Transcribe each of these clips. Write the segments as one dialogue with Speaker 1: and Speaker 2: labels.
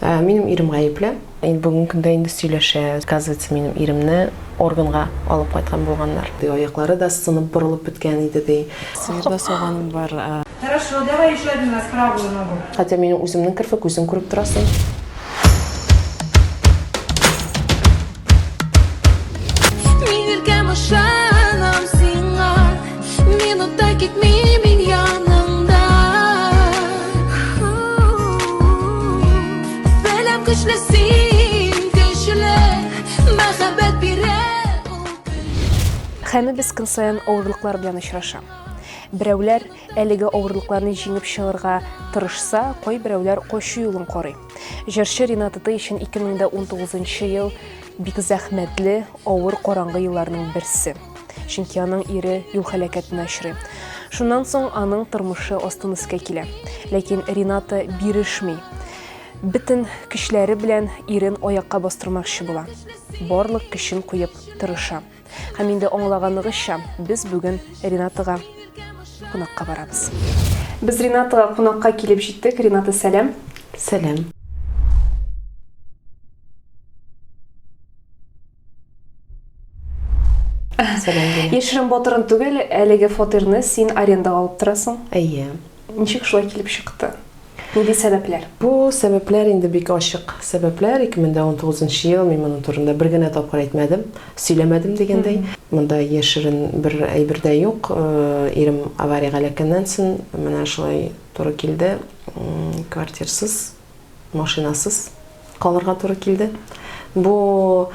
Speaker 1: Минем ирем гаепле. Инде бүгенге көндә инде сөйләшә. Оказывается, минем иремне органга алып кайткан булганнар. Ди, аяклары да сынып, борылып беткән иде, ди. Сыер да сауганым бар.
Speaker 2: Хорошо, давай еще один раз правую ногу.
Speaker 1: Хотя минем үземнең керфек, үзең күреп торасың.
Speaker 3: Мин иркәм ышанам сиңа, минут та китмим мин яныңда. Беләм көчле син, көчле, мәхәббәт бирә ул көч.
Speaker 4: Һәммәбез көн саен авырлыклар белән очраша. Берәүләр әлеге авырлыкларны җиңеп чыгарга тырышса, кайберәүләр качу юлын карый. Җырчы Рената Т өчен 2019 ел бик зәхмәтле, авыр, караңгы елларның берсе. Чөнки аның ире юл һәлакәтенә очрый. Шуннан соң аның тормышы астын өскә килә. Ләкин Рената бирешми. Бөтен көчләре белән ирен аякка бастырмакчы була. Барлык көчен куеп тырыша. Һәм инде аңлаганыгызча, без бүген Ренатага кунакка барабыз. Без Ренатага кунакка килеп җиттек. Рената, сәлам.
Speaker 1: Сәлам. Сәлам.
Speaker 4: Яшерен батырын түгел, әлеге фатирны син арендага алып торасың.
Speaker 1: Әйе.
Speaker 4: Ничек шулай килеп чыкты? Нинди сәбәпләр?
Speaker 1: Бу сәбәпләр инде бик ачык сәбәпләр. 2019 ел мин моның турында бер генә тапкыр әйтмәдем, сөйләмәдем дигәндәй. Монда яшерен бер әйбер дә юк. Ирем авариягә эләккәннән соң менә шулай туры килде. Квартирсыз, машинасыз калырга туры килде. Бу,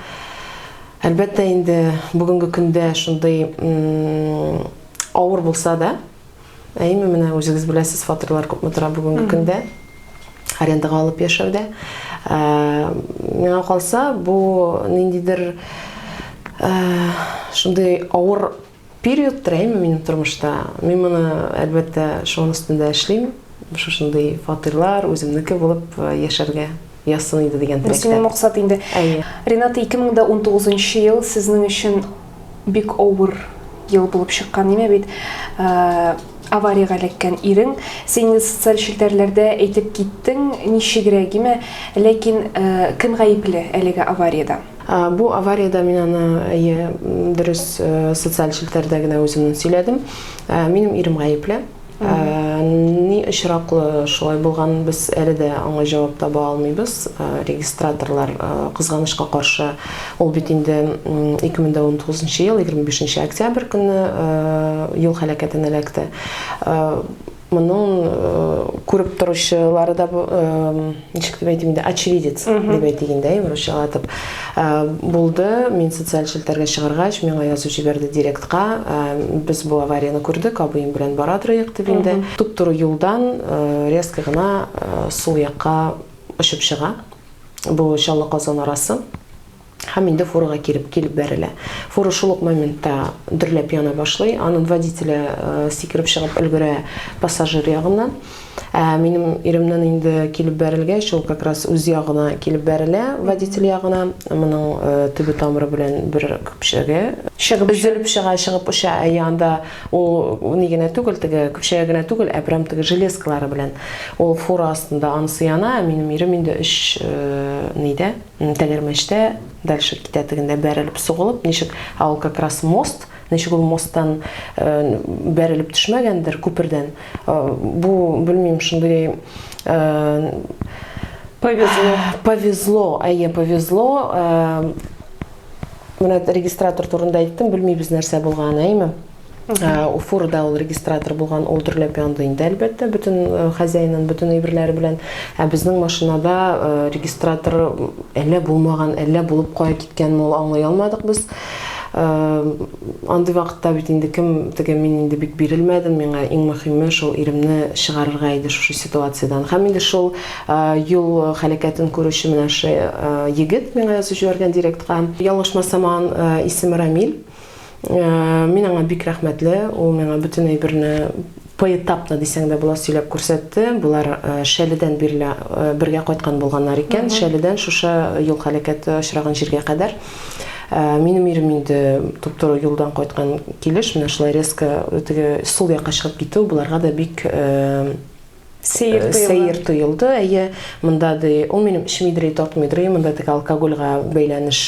Speaker 1: әлбәттә инде, бүгенге көндә шундый авыр булса да, Әйеме, менә үзегез беләсез, фатирлар күпме тора бүгенге көндә. Арендага алып яшәүдә. Ә, миңа калса, бу ниндидер ә, шундый авыр периодтыр, әйеме, минем тормышта. Мин моны, әлбәттә, шуның өстендә эшлим. Шушындый фатирлар үземнеке булып яшәргә язсын иде дигән
Speaker 4: теләктә. Бу синең максат инде.
Speaker 1: Әйе.
Speaker 4: Рената, 2019 ел сезнең өчен бик авыр ел булып чыккан, ниме бит? Авариягә эләккән ирең. Син инде социаль челтәрләрдә әйтеп киттең, ничегрәк, име? Ләкин кем гаепле әлеге авариядә?
Speaker 1: Бу авариядә мин аны, әйе, дөрес, социаль челтәрдә генә үземнең сөйләдем. Минем ирем гаепле. Ни очраклы шулай булганын без әле дә аңа җавап таба алмыйбыз. Регистраторлар, кызганычка каршы, ул бит инде 2019 ел 25 октябрь көнне юл һәлакәтенә эләкте. Моның күреп торучылары да, ничек дип әйтим инде, очевидец дип әйтик инде, әйе, русчалатып. Булды, мин социаль челтәргә чыгаргач, миңа язу җибәрде директка. Без бу аварияне күрдек, абыем белән бара торыйк дип инде. Туп-туры юлдан резко гына сул якка очып чыга. Бу Чаллы-Казан арасы. Һәм инде фурага килеп, килеп бәрелә. Фура шул ук моментта дөрләп яна башлый. Аның водителе сикереп чыгып өлгерә пассажир ягыннан. Ә минем иремнән инде килеп бәрелгәч, ул как раз үз ягына килеп бәрелә, водитель ягына. Моның төбе тамыры белән бер көпчәге
Speaker 4: чыгып
Speaker 1: өзелеп чыга, чыгып оча. Ә янда ул ни генә түгел, теге көпчәге генә түгел, ә прям теге железкалары белән. Ул фура астында анысы яна, ә минем ирем инде өч нидә, Тәгәрмәчтә дальше китә тегендә бәрелеп сугылып, ничек, ә ул как раз мост, ничек ул мосттан бәрелеп төшмәгәндер күпердән. Бу, белмим, шундый
Speaker 4: Повезло.
Speaker 1: Повезло, әйе, повезло. Менә регистратор турында әйттем, белмибез нәрсә булган, әйеме? Фурда ул регистратор булган, ул дөрләп янды инде, әлбәттә, бөтен хозяинын, бөтен әйберләре белән. Ә безнең машинада регистратор әллә булмаган, әллә булып кая киткәнме, ул аңлый алмадык без. Андый вакытта бит инде кем теге мин инде бик бирелмәдем, миңа иң мөһиме шул иремне чыгарырга иде шушы ситуациядән. Һәм инде шул юл һәлакәтен күрүче менә шул егет миңа язып җибәргән директка. Ялгышмасам, аның исеме Рамил. Мин аңа бик рәхмәтле. Ул миңа бөтен әйберне поэтапно дисәң дә була сөйләп күрсәтте. Болар Шәледән бирле бергә кайткан булганнар икән. Шәледән шушы юл һәлакәте очраган җиргә кадәр. Минем ирем инде туп-туры юлдан кайткан килеш, менә шулай резко теге сул якка чыгып китү боларга да бик.
Speaker 4: Сәер тоелды.
Speaker 1: Сәер тоелды, әйе. Монда ди, ул минем эчмидер, тартмыйдыр, монда теге алкогольгә бәйләнеш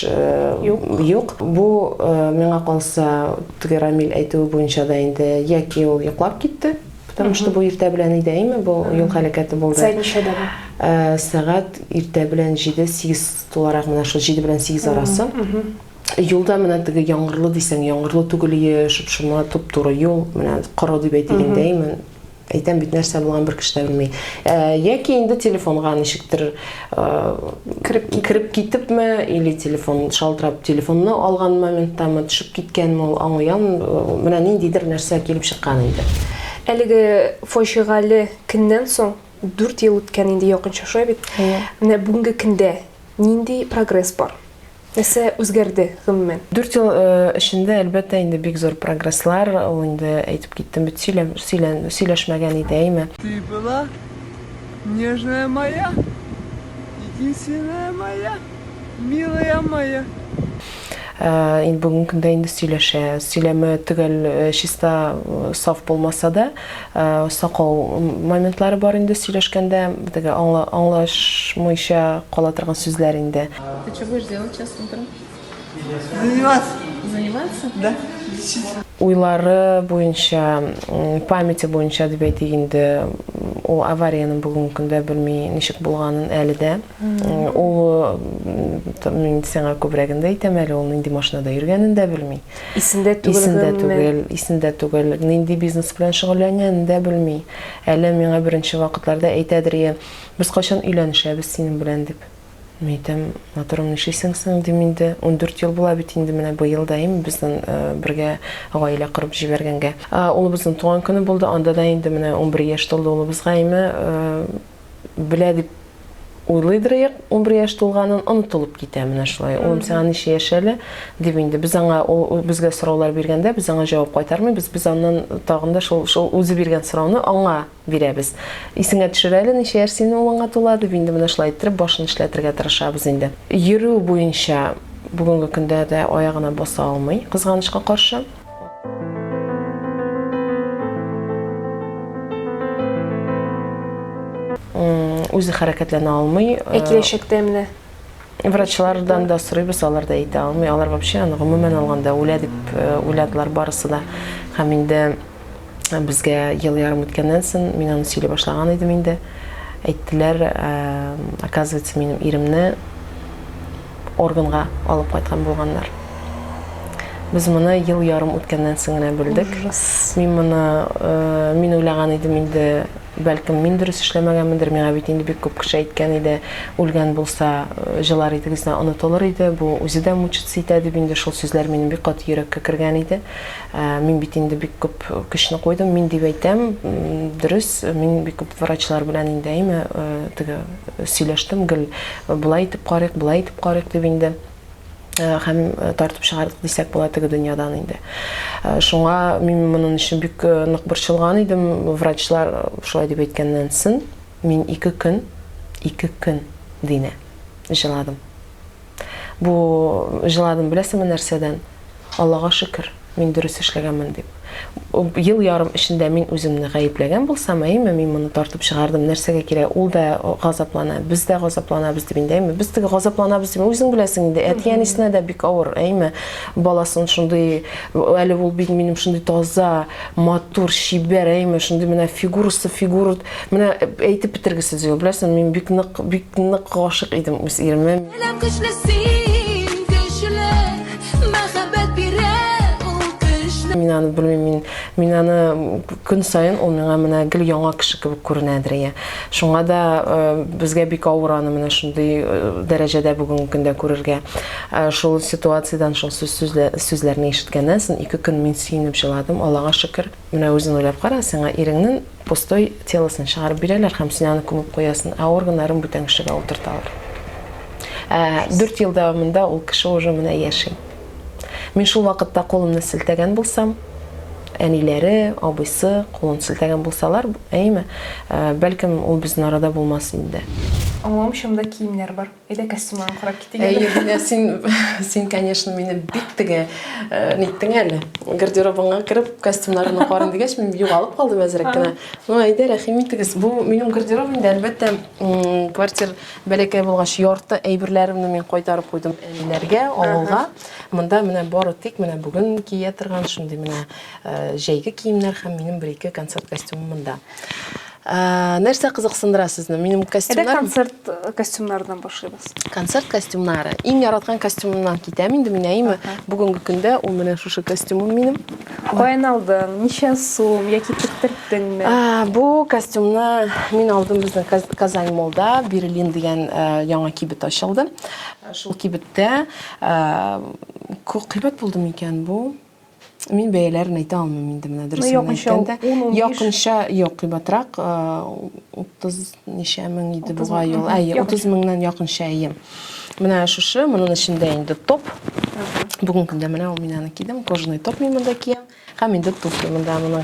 Speaker 1: юк. Юк. Бу миңа калса, теге Рамил әйтүе буенча да инде, яки ул йоклап китте, потому что бу иртә белән иде, әйеме, бу юл һәлакәте булды.
Speaker 4: Сәгать ничәдә бу?
Speaker 1: Сәгать иртә белән 7-8 туларак, менә шул 7 белән 8 арасы. Юлда менә теге яңгырлы дисәң, яңгырлы түгел ие, шып-шома, туп-туры юл, менә коры дип әйтик инде, әйеме? Әйтәм бит, нәрсә булган бер кеше дә белми. Э, яки инде телефонга ничектер э,
Speaker 4: кереп,
Speaker 1: кереп китепме, или телефон шалтырап телефонны алган моменттамы, төшеп киткәнме ул, аңлый алмыйм. Э, менә ниндидер нәрсә килеп чыккан инде.
Speaker 4: Әлеге фаҗигале көннән соң 4 ел үткән инде якынча шулай бит. Менә бүгенге көндә нинди прогресс бар? Нәрсә үзгәрде, гомумән?
Speaker 1: Дүрт ел эчендә, әлбәттә, инде бик зур прогресслар, ул инде әйтеп киттем бит, сөйләм, сөйлән, сөйләшмәгән иде, әйме?
Speaker 5: Ты была нежная моя, единственная моя, милая моя.
Speaker 1: Инде бүгенге көндә инде сөйләшә. Сөйләме төгәл, чиста, саф булмаса да, Сакау моментлары бар инде сөйләшкәндә, теге аңла, аңлашмыйча кала торган сүзләр инде.
Speaker 6: Ты что будешь делать сейчас утром?
Speaker 5: Заниматься.
Speaker 6: Заниматься?
Speaker 5: Да.
Speaker 1: Уйлары буенча, памяти буенча дип әйтик инде, ул авариянең бүгенге көндә белми ничек булганын әле дә. Ул, мин сиңа күбрәген дә әйтәм әле, ул нинди машинада йөргәнен дә белми.
Speaker 4: Исендә түгел
Speaker 1: Исендә түгел, исендә түгел. Нинди бизнес белән шөгыльләнгәнен дә белми. Әле миңа беренче вакытларда әйтәдер, Е, без кайчан өйләнешәбез синең белән, дип. Мин әйтәм, матурым, нишлисең соң, дим инде. 14 ел була бит инде менә быел да инде безнең бергә гаилә корып җибәргәнгә. Улыбызның туган көне булды, анда да инде менә 11 яшь тулды улыбызга, әйме, белә дип уйлыйдыр идек, 11 яшь тулганын онытылып китә менә шулай. Улым, сиңа ничә яшь әле? дип инде. Без аңа, ул безгә сораулар биргәндә, без аңа җавап кайтармыйбыз. Без аннан тагын да шул, шул үзе биргән сорауны аңа бирәбез. Исеңә төшер әле, ничә яшь синең улыңа тула, дип инде менә шулай иттереп башын эшләтергә тырышабыз инде. Йөрү буенча бүгенге көндә дә аягына баса алмый, кызганычка каршы. Үзе хәрәкәтләнә алмый.
Speaker 4: Ә киләчәктә менә?
Speaker 1: Врачлардан да сорыйбыз, алар да әйтә алмый. Алар вообще аны гомумән алганда үлә дип э, уйладылар барысы да. Һәм инде э, безгә ел ярым үткәннән соң мин аны сөйли башлаган идем инде. Әйттеләр, э, оказывается, минем иремне органга алып кайткан булганнар. Без моны ел ярым үткәннән соң генә белдек.
Speaker 4: Ужас.
Speaker 1: Мин моны, э, мин уйлаган идем инде, бәлкем мин дөрес эшләмәгәнмендер, миңа бит инде бик күп кеше әйткән иде, үлгән булса, э, җылар идегез дә онытылыр иде, бу үзе дә мучиться итә дип инде шул сүзләр минем бик каты йөрәккә кергән иде. Э, мин бит инде бик күп көчне куйдым, мин дип әйтәм, дөрес, мин бик күп врачлар белән инде, әйме, теге сөйләштем гел болай итеп карыйк, болай итеп карыйк дип инде. Э, һәм э, тартып чыгардык дисәк була теге дөньядан инде. Э, шуңа мин моның өчен бик нык борчылган идем. Врачлар шулай дип әйткәннән соң, мин ике көн, ике көн динә җыладым. Бу җыладым беләсеңме нәрсәдән? Аллага шөкер, мин дөрес эшләгәнмен дип. Ел ярым эчендә мин үземне гаепләгән булсам, әйеме, мин моны тартып чыгардым, нәрсәгә кирәк, ул да газаплана, без дә газапланабыз дип инде, әйеме, без теге газапланабыз дип, үзең беләсең инде, әти-әнисенә дә бик авыр, әйеме, баласын шундый, әле ул бит минем шундый таза, матур, чибәр, әйеме, шундый менә фигурасы, фигура, менә әйтеп бетергесез юк, беләсең, мин бик нык, бик нык гашыйк идем үз иремә.
Speaker 3: Әләм көчле син, көчле, мәхәббәт бирә ул көчне.
Speaker 1: Мин аны белмим, мин, мин аны көн саен ул миңа менә гел яңа кеше кебек күренәдер, иә. Шуңа да э, безгә бик авыр аны менә шундый э, дәрәҗәдә бүгенге көндә күрергә. Э, шул ситуациядән, шул сүз, сүзлә, сүзләрне ишеткәннән соң ике көн мин сөенеп җыладым, Аллага шөкер. Менә үзең уйлап кара, сиңа иреңнең пустой телосын чыгарып бирәләр һәм син аны күмеп куясың, ә органнарын бүтән кешегә утырталар. Ә 4 ел дәвамында ул кеше уже менә яши. Мин шул вакытта кулымны селтәгән булсам, әниләре, абыйсы кулын селтәгән булсалар, әйеме, бәлкем, ул безнең арада булмас иде.
Speaker 4: Аңлавымча, монда киемнәр бар. Әйдә, костюмнарын карап китик әле.
Speaker 1: Әйе, менә син, син, конечно, мине бик теге ниттең әле. Гардеробыңа кереп, костюмнарыңны карыйм дигәч, мин югалып калдым әзрәк кенә. Ну, әйдә, рәхим итегез. Бу минем гардероб инде, әлбәттә, квартир бәләкәй булгач, ярты әйберләремне мин кайтарып куйдым әниләргә, авылга. Монда менә бары тик менә бүген кия торган шундый менә җәйге киемнәр һәм минем бер-ике концерт костюмым монда. Нәрсә кызыксындыра сезне? Минем костюмнар.
Speaker 4: Әйдә концерт э, костюмнарыннан башлыйбыз.
Speaker 1: Концерт костюмнары. Иң яраткан костюмымнан китәм инде мин, әйеме? Бүгенге көндә ул менә шушы костюмым минем.
Speaker 4: Каян алдың? Ничә сум яки тектерттеңме?
Speaker 1: Бу костюмны мин алдым безнең Казань молда Берлин дигән э, яңа кибет ачылды. Шул кибеттә э, кыйбат булды микән бу? Мин бәяләрен әйтә алмыйм инде менә дөресен
Speaker 4: әйткәндә.
Speaker 1: Якынча, юк, кыйбатрак, 30 ничә мең иде бугай ул. Әйе, 30 меңнән якынча, әйе. Менә шушы, моның эчендә инде топ. Бүгенге көндә менә ул мин аны кидем, кожаный топ мин монда киям. Һәм инде туфли монда моның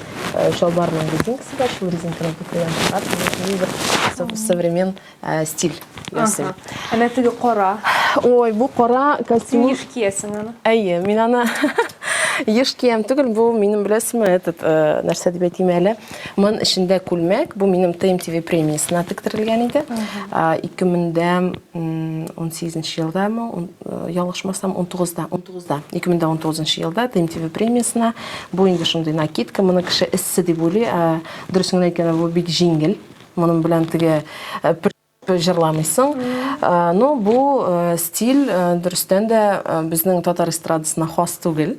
Speaker 1: чалбарның резинкасы бар, шул резинканы туфлидан чыгарып, мин бер современ Ә, стиль ясыйм.
Speaker 4: Ә менә теге кара.
Speaker 1: Ой, бу кара костюм.
Speaker 4: Син еш киясең аны.
Speaker 1: Әйе, мин аны еш киям түгел, бу минем беләсезме, этот, э, нәрсә дип әйтим әле. Мон эчендә күлмәк, бу минем ТМТВ премиясенә тектерелгән иде. 2018 елдамы, э, ялгышмасам, 19-да, 19-да, 2019 елда ТМТВ премиясенә. Бу инде шундый накидка, моны кеше эссе дип уйлый, ә дөресен генә әйткәндә, бу бик җиңел. Моның белән теге э, җырламыйсың. Э, но бу э, стиль дөрестән дә безнең татар эстрадасына хас түгел.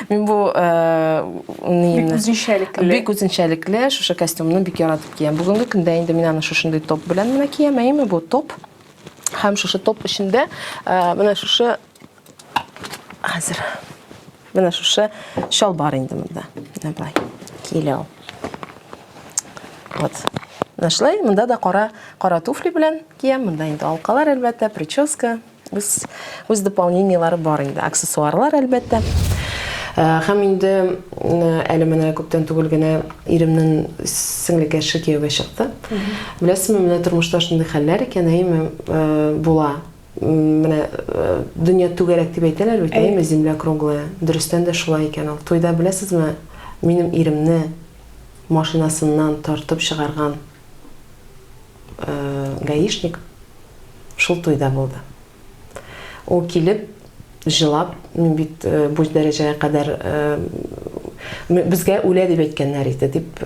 Speaker 1: Мин бу
Speaker 4: бик үзенчәлекле.
Speaker 1: Бик үзенчәлекле шушы костюмны бик яратып киям. Бүгенге көндә инде мин аны шушындый топ белән менә киям, әйеме бу топ. Һәм шушы топ эчендә менә шушы Хәзер менә шушы чалбар инде монда. Менә болай киелә ул. Вот. Менә шулай, монда да кара, кара туфли белән киям. Монда инде алкалар, әлбәттә, прическа, үз, үз дополнениелары бар инде, аксессуарлар, әлбәттә. Э, һәм инде э, әле менә күптән түгел генә иремнең сеңлекәше кияүгә чыкты. Беләсезме, менә тормышта шундый хәлләр икән, әйеме, э, була. Менә дөнья түгәрәк дип әйтәләр бит, әйеме, земля круглая. Дөрестән дә шулай икән ул. Туйда беләсезме, минем иремне машинасыннан тартып чыгарган гаишник шул туйда булды. Ул килеп, җылап, мин бит бу дәрәҗәгә кадәр безгә үлә дип әйткәннәр иде, дип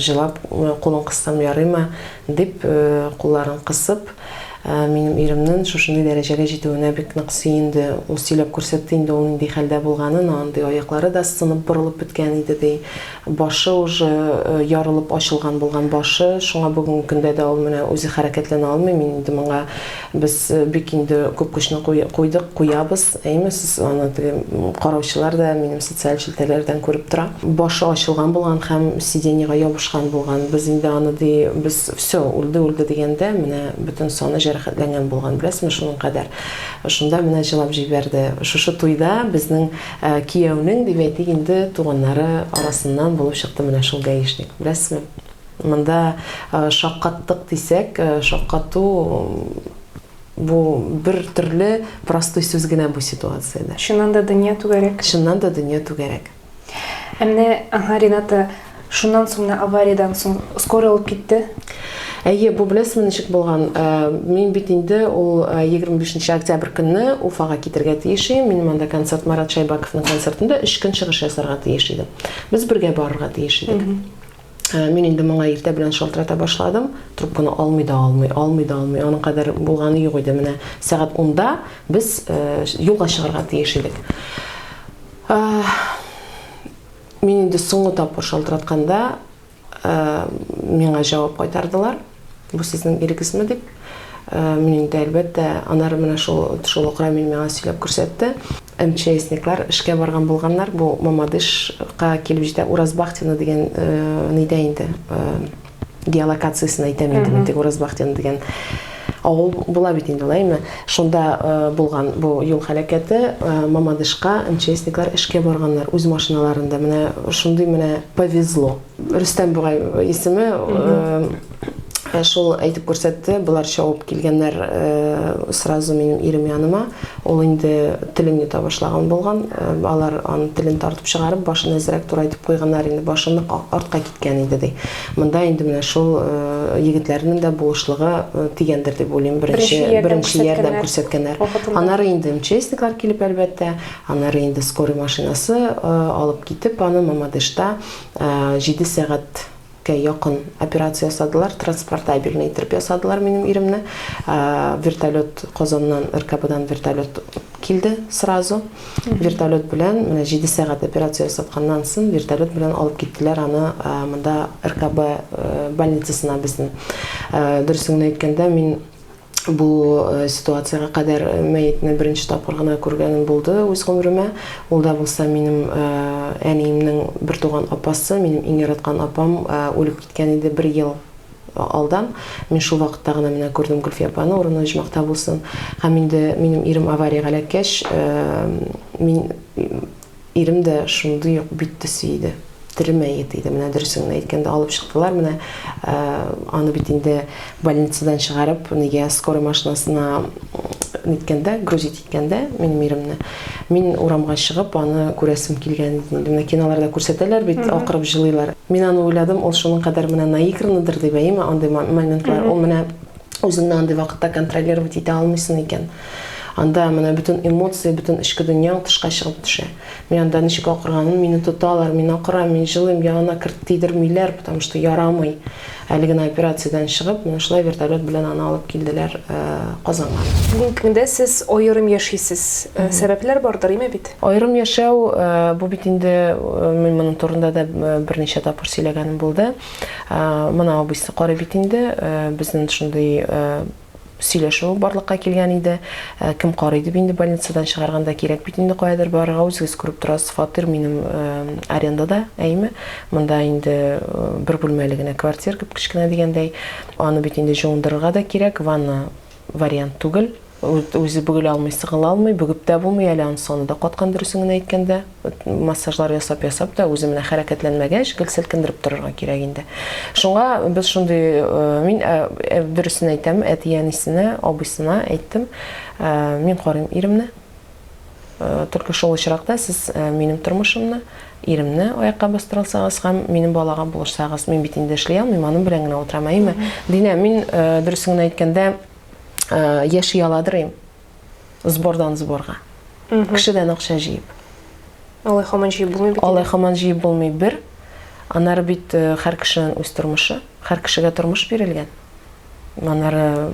Speaker 1: җылап, кулын кыссам ярыймы, дип кулларын кысып, Минем иремнен шушындый дәрәҗәгә җитүенә бик нык сөенде. Ул сөйләп күрсәтте инде ул нинди хәлдә булганын, андый аяклары да сынып борылып беткән иде, ди. Башы уже ярылып ачылган булган башы, шуңа бүгенге көндә дә ул менә үзе хәрәкәтләнә алмый. Мин инде моңа без бик инде күп көчне куйдык, куябыз, әйме, сез аны теге караучылар да минем социаль челтәрләрдән күреп тора. Башы ачылган булган һәм сиденьега ябышкан булган. Без инде аны, ди, без Всё, үлде, үлде дигәндә, менә бөтен саны җәрәхәтләнгән булган, беләсезме, шуның кадәр. Шунда менә җылап җибәрде. Шушы туйда безнең кияүнең, дип әйтик инде, туганнары арасыннан булып чыкты менә шул гаишник, беләсезме. Монда шаккаттык дисәк, шаккату бу бер төрле простой сүз генә бу ситуациядә.
Speaker 4: Чыннан да дөнья түгәрәк.
Speaker 1: Чыннан да дөнья түгәрәк.
Speaker 4: Ә менә, ага, Рената, шуннан соң, менә авариядән соң скорый алып китте.
Speaker 1: Әйе, бу беләсезме ничек булган? Э, мин бит инде ул 25 э, октябрь көнне Уфага китергә тиеш идем. Минем анда концерт Марат Шайбаковның концертында 3 көн чыгыш ясарга тиеш идем. Без бергә барырга тиеш идек. Э, мин инде моңа иртә белән шалтырата башладым. Трубканы алмый да алмый, алмый да алмый. Аның кадәр булганы юк иде. Менә сәгать 10-да без юлга чыгарга тиеш идек. Мин инде соңгы тапкыр шалтыратканда миңа җавап кайтардылар. Бу сезнең ирегезме дип. Мин инде әлбәттә, аннары менә шул шул ук Рамил миңа сөйләп күрсәтте. МЧСниклар эшкә барган булганнар. Бу Мамадышка килеп җитә, Уразбахтина дигән нидә инде геолокациясен әйтәм инде мин, теге Уразбахтина дигән Авыл була бит инде ул, әйме? Шунда булган бу юл һәлакәте. Мамадышка МЧСниклар эшкә барганнар үз машиналарында. Менә шундый менә повезло. Рөстәм бугай исеме. Шул әйтеп күрсәтте, болар чабып килгәннәр сразу минем ирем яныма. Ул инде телен йота башлаган булган. Алар аның телен тартып чыгарып, башын әзрәк турайтып куйганнар инде, башы нык артка киткән иде, ди. Монда инде менә шул егетләрнең дә булышлыгы тигәндер дип уйлыйм, беренче беренче ярдәм күрсәткәннәр. Аннары инде МЧСниклар килеп, әлбәттә, аннары инде скорый машинасы алып китеп, аны Мамадышта 7 сәгать кә якын операция ясадылар, транспортабельный иттереп ясадылар минем иремне. Вертолет Казаннан, РКБдан вертолет килде сразу. Вертолет белән менә 7 сәгать операция ясатканнан соң вертолет белән алып киттеләр аны монда РКБ больницасына безнең. Дөресен генә әйткәндә, мин Бу ситуациягә кадәр мәетне беренче тапкыр гына күргәнем булды үз гомеремә. Ул да булса минем әниемнең бертуган апасы, минем иң яраткан апам үлеп киткән иде бер ел алдан. Мин шул вакытта гына менә күрдем Гөлфия апаны, урыны оҗмахта булсын. Һәм инде минем ирем авариягә эләккәч, мин Ирем дә шундый ук бит төсе иде. Тере мәет иде, менә дөресен генә әйткәндә, алып чыктылар менә. Аны бит инде больницадан чыгарып, нигә скорый машинасына ниткәндә, грузить иткәндә минем иремне, мин урамга чыгып, аны күрәсем килгән иде инде. Менә киноларда күрсәтәләр бит, акырып җылыйлар. Мин аны уйладым, ул шуның кадәр менә наигранныдыр дип, әйеме, андый моментлар. Ул менә Үзеңне андый вакытта контролировать итә алмыйсың икән. Анда менә бөтен эмоция, бөтен эчке дөньяң тышка чыгып төшә. Мин анда ничек акырганын, мине тоталар, мин акырам, мин җылыйм, янына керт тидермиләр, потому что ярамый. Әле генә операциядән чыгып, менә шулай вертолет белән аны алып килделәр Казанга.
Speaker 4: Бүгенге көндә сез аерым яшисез. Сәбәпләр бардыр, име бит?
Speaker 1: Аерым яшәү, бу бит инде, мин моның турында да берничә тапкыр сөйләгәнем булды. Моны абыйсы карый бит инде. Безнең шундый сөйләшү барлыкка килгән иде. Кем карый дип инде больницадан чыгарганда кирәк бит инде каядыр барырга. Үзегез күреп торасыз, фатир минем арендада, әйеме? Монда инде бер бүлмәле генә квартира, кеп-кечкенә дигәндәй. Аны бит инде җуындырырга да кирәк, ванна вариант түгел. Үзе бөгелә алмый, сыгыла алмый, бөгеп тә булмый, әле анысы аны да каткан, дөресен генә әйткәндә. Массажлар ясап-ясап та, үзе менә хәрәкәтләнмәгәч, гел селкендереп торырга кирәк инде. Шуңа без шундый, мин дөресен әйтәм, әти-әнисенә, абыйсына әйттем, мин карыйм иремне. Только шул очракта сез минем тормышымны, иремне аякка бастыра алсагыз һәм минем балага булышсагыз. Мин бит инде эшли алмыйм, аның белән генә утырам, әйеме? Динә, мин дөресен генә әйткәндә, яши аладыр им сбордан сборга. Кешедән акча җыеп.
Speaker 4: Алай һаман җыеп булмый бит.
Speaker 1: Алай һаман җыеп булмый бер. Аннары бит һәр кешенең үз тормышы, һәр кешегә тормыш бирелгән. Аннары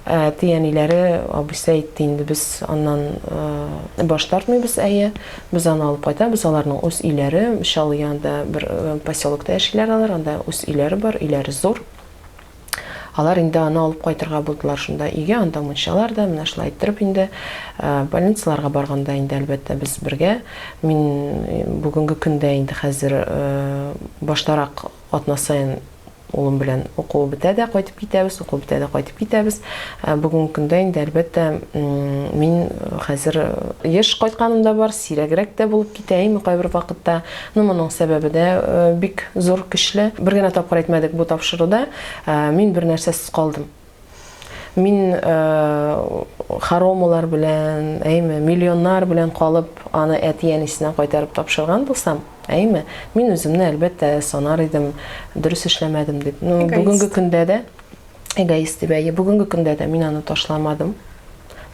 Speaker 1: әти-әниләре, абыйсы әйтте инде, без аннан баш тартмыйбыз, әйе. Без аны алып кайтабыз, аларның үз өйләре, Чаллы янында бер поселокта яшиләр алар, анда үз өйләре бар, өйләре зур. Алар инде аны алып кайтырга булдылар шунда өйгә, анда мунчалар да, менә шулай иттереп инде больницаларга барганда инде, әлбәттә, без бергә. Мин бүгенге көндә инде хәзер баштарак атна саен улым белән уку бетә дә кайтып китәбез, уку бетә дә кайтып китәбез. Бүгенге көндә инде, әлбәттә, мин хәзер еш кайтканым да бар, сирәгрәк тә булып китә инде кайбер вакытта. Ну, моның сәбәбе дә бик зур, көчле. Бер генә тапкыр әйтмәдек бу тапшыруда. Мин бер нәрсәсез калдым. Мин хоромалар белән, әйме, миллионнар белән калып, аны әти-әнисенә кайтарып тапшырган булсам, әйме, мин үземне, әлбәттә, санар идем, дөрес эшләмәдем дип. Ну, бүгенге көндә дә эгоист дип, әйе, бүгенге көндә дә мин аны ташламадым.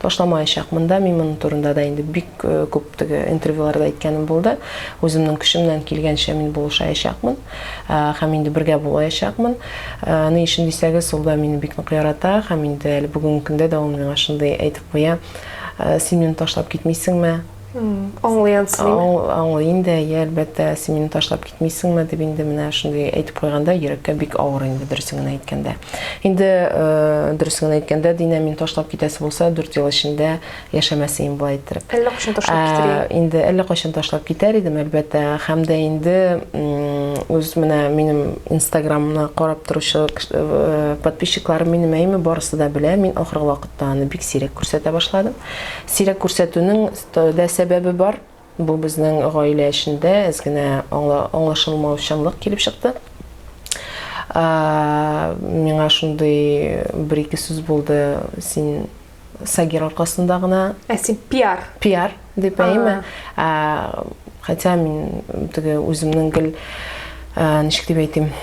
Speaker 1: Ташламаячакмын да, мин моның турында да инде бик э, күп теге интервьюларда әйткәнем булды. Үземнең көчемнән килгәнчә мин булышаячакмын э, һәм инде бергә булаячакмын. Э, ни өчен дисәгез, ул да мине бик нык ярата һәм инде әле бүгенге көндә дә ул миңа шундый әйтеп куя, син мине ташлап китмисеңме?
Speaker 4: Аңлый ансы, димме?
Speaker 1: Аңлый инде, әйе, әлбәттә, син мине ташлап китмисеңме дип инде менә шундый әйтеп куйганда йөрәккә бик авыр инде, дөресен генә әйткәндә. Инде дөресен генә әйткәндә, Динә мине ташлап китәсе булса, 4 ел эчендә яшәмәс идем болай иттереп.
Speaker 4: Әллә кайчан ташлап китәр идең.
Speaker 1: Инде әллә кайчан ташлап китәр идем, әлбәттә. Һәм дә инде үз менә минем Инстаграмны карап торучы подписчикларым минем әйме барысы да белә, мин ахыргы вакытта аны бик сирәк күрсәтә башладым. Сирәк күрсәтүнең дә сәбәбе бар. Бу безнең гаилә эчендә әз генә аңлашылмаучанлык килеп чыкты. Миңа шундый бер-ике сүз булды, син Сагир аркасында гына.
Speaker 4: Ә син пиар.
Speaker 1: Пиар дип әйме? Хотя мин теге үземнең гел ничек дип әйтим,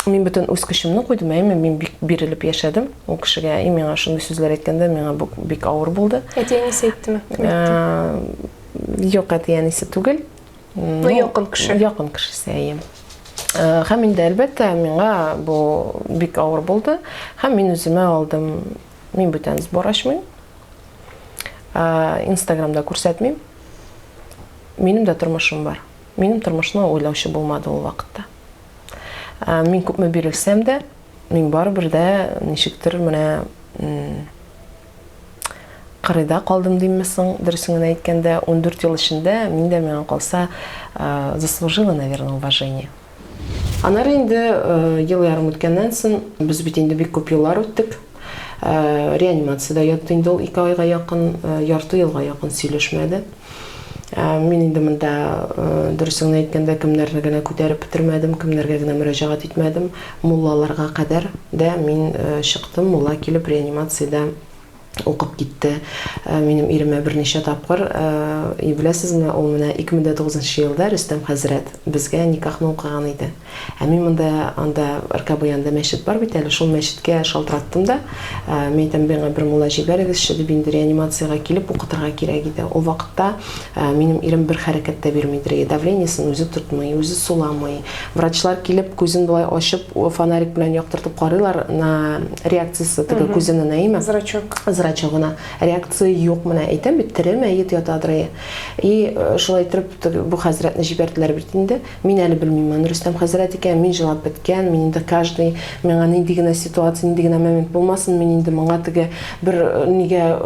Speaker 1: Мин бөтен үз көчемне куйдым, әйме, мин бик бирелеп яшәдем ул кешегә. И миңа шундый сүзләр әйткәндә, миңа бу бик авыр булды.
Speaker 4: Әти-әнисе әйттеме? Кем
Speaker 1: әйтте? Юк, әти-әнисе түгел.
Speaker 4: Ну, якын кеше.
Speaker 1: Якын кешесе, әйе. Һәм инде, әлбәттә, миңа бу бик авыр булды. Һәм мин үземә алдым, мин бүтән сбор ачмыйм. Инстаграмда күрсәтмим. Минем дә тормышым бар. Минем тормышны уйлаучы булмады ул вакытта. Мин күпме бирелсәм дә, мин барыбер дә ничектер менә кырыйда калдым димме соң, дөресен генә әйткәндә, 14 ел эчендә мин дә миңа калса заслужила, наверное, уважение. Аннары инде ел ярым үткәннән соң, без бит инде бик күп юллар үттек. Реанимациядә ятты инде ул 2 айга якын, ярты елга якын сөйләшмәде. Мин инде монда, дөресен генә әйткәндә, кемнәрне генә күтәреп бетермәдем, кемнәргә генә мөрәҗәгать итмәдем. Муллаларга кадәр дә мин чыктым. Мулла килеп реанимациядә укып китте. Минем иремә берничә тапкыр. И беләсезме, ул менә 2009 елда Рөстәм хәзрәт безгә никахны укыган иде. Ә мин монда, анда РКБ янында мәчет бар бит әле, шул мәчеткә шалтыраттым да, мин әйтәм, миңа бер мулла җибәрегезче, дип инде реанимациягә килеп укытырга кирәк иде. Ул вакытта минем ирем бер хәрәкәт тә бирмидер иде, давлениесен үзе тотмый, үзе суламый. Врачлар килеп, күзен болай ачып, фонарик белән яктыртып карыйлар на реакциясе теге күзенең, әйеме?
Speaker 4: Зрачок.
Speaker 1: Зрачогына. Реакция юк, менә әйтәм бит, тере мәет ятадыр. И шулай итеп, бу хәзрәтне җибәрделәр бит инде. Мин әле белмим аны, Рөстәм хәзрәт икән, мин җылап беткән, мин инде каждый, миңа нинди генә ситуация, нинди генә момент булмасын, мин инде моңа теге бер нигә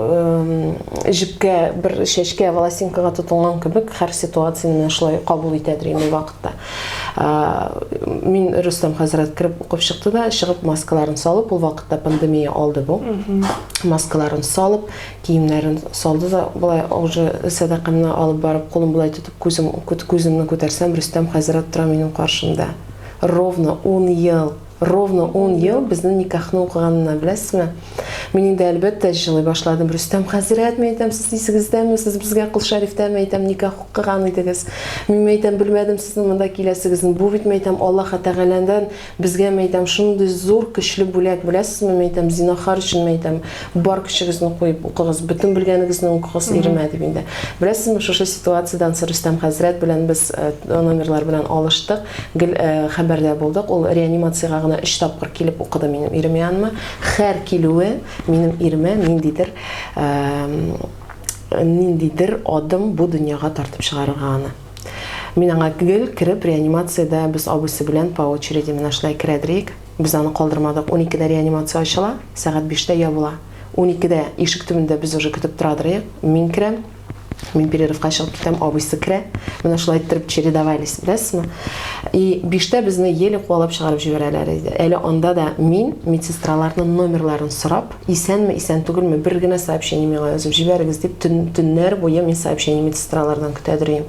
Speaker 1: җепкә, бер чәчкә, волосинкага тотынган кебек, һәр ситуацияне менә шулай кабул итәдер инде ул вакытта. Мин Рөстәм хәзрәт кереп укып чыкты да, чыгып маскаларын салып, ул вакытта пандемия алды бу. Маскаларын салып, Киемнәрен салды да, болай уже сәдакамны алып барып, кулым болай тотып, күзем, күземне күтәрсәм, Рөстәм хәзрәт тора минем каршымда. Ровно ун ел, ровно ун ел безнең никахны укыганына, беләсезме? Мин инде, әлбәттә, җылый башладым. Рөстәм хәзрәт, мин әйтәм, сез исегездәме, сез безгә Кол Шәрифтә, мин әйтәм, никах укыган идегез. Мин, мин әйтәм, белмәдем сезнең монда киләсегезне. Бу бит, мин әйтәм, Аллаһы Тәгаләдән Безгә, мәйтәм, шундый зур, көчле бүләк, беләсезме, мәйтәм, зинахар өчен, мәйтәм, бар көчегезне куеп укыгыз, бөтен белгәнегезне укыгыз, иремә, дип инде. Беләсезме, шушы ситуациядән соң Рөстәм хәзрәт белән без номерлар белән алыштык, гел хәбәрдә булдык. Ул реанимациягә гына өч тапкыр килеп укыды минем ирем яныма. Һәр килүе минем иремә ниндидер, ниндидер адым бу дөньяга тартып чыгарырга аны. Мин аңа гел кереп, реанимациядә без абыйсы белән по очереди менә шулай керәдер идек. Без аны калдырмадык. Уникедә реанимация ачыла, сәгать биштә ябыла. Уникедә ишек төбендә без уже көтеп торадыр идек. Мин керәм, мин перерывка чыгып китәм, абыйсы керә. Менә шулай иттереп чередовались, беләсезме? И биштә безне еле куалап чыгарып җибәрәләр иде. Әле анда да мин медсестраларның номерларын сорап, Исәнме, исән түгелме, бер генә сообщение миңа язып җибәрегез, дип, төн, төннәр буе мин сообщение медсестралардан көтәдер идем.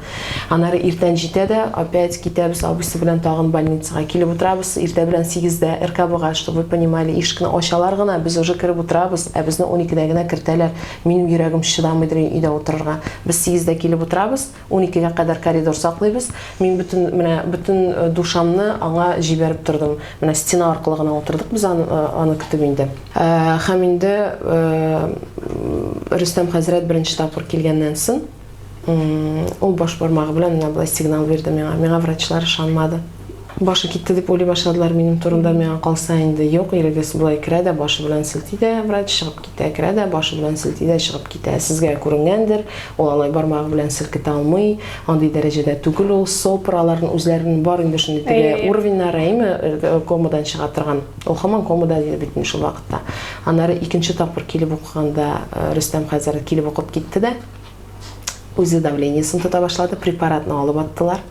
Speaker 1: Аннары иртән җитә дә, опять китәбез абыйсы белән тагын больницага. Килеп утырабыз иртә белән сигездә РКБга, чтобы вы понимали, ишекне ачалар гына, без уже кереп утырабыз, ә безне уникедә генә кертәләр. Минем йөрәгем чыдамыйдыр өйдә утырырга. Без сигездә килеп утырабыз, Уникегә кадәр коридор саклыйбыз. Мин бөтен, менә бөтен душамны аңа җибәреп тордым. Менә стена аркылы гына утырдык без аны, аны көтеп инде. Һәм инде Рөстәм хәзрәт беренче тапкыр килгәннән соң, ул баш бармагы белән менә болай сигнал бирде миңа. Миңа врачлар ышанмады. Башы китте дип уйлый башладылар минем турында. Миңа калса инде юк, ирегез болай керә дә, башы белән селти дә, врач чыгып китә, керә дә, башы белән селти дә, чыгып китә. Сезгә күренгәндер, ул алай бармагы белән селкетә алмый, андый дәрәҗәдә түгел ул, сопр, аларның үзләренең бар инде шундый теге уровеньнары, әйеме, комадан чыга торган. Ул һаман комада иде бит инде шул вакытта. Аннары икенче тапкыр килеп укыганда Рөстәм хәзрәт килеп укып китте дә, үзе давлениесен тота башлады, препаратны алып аттылар.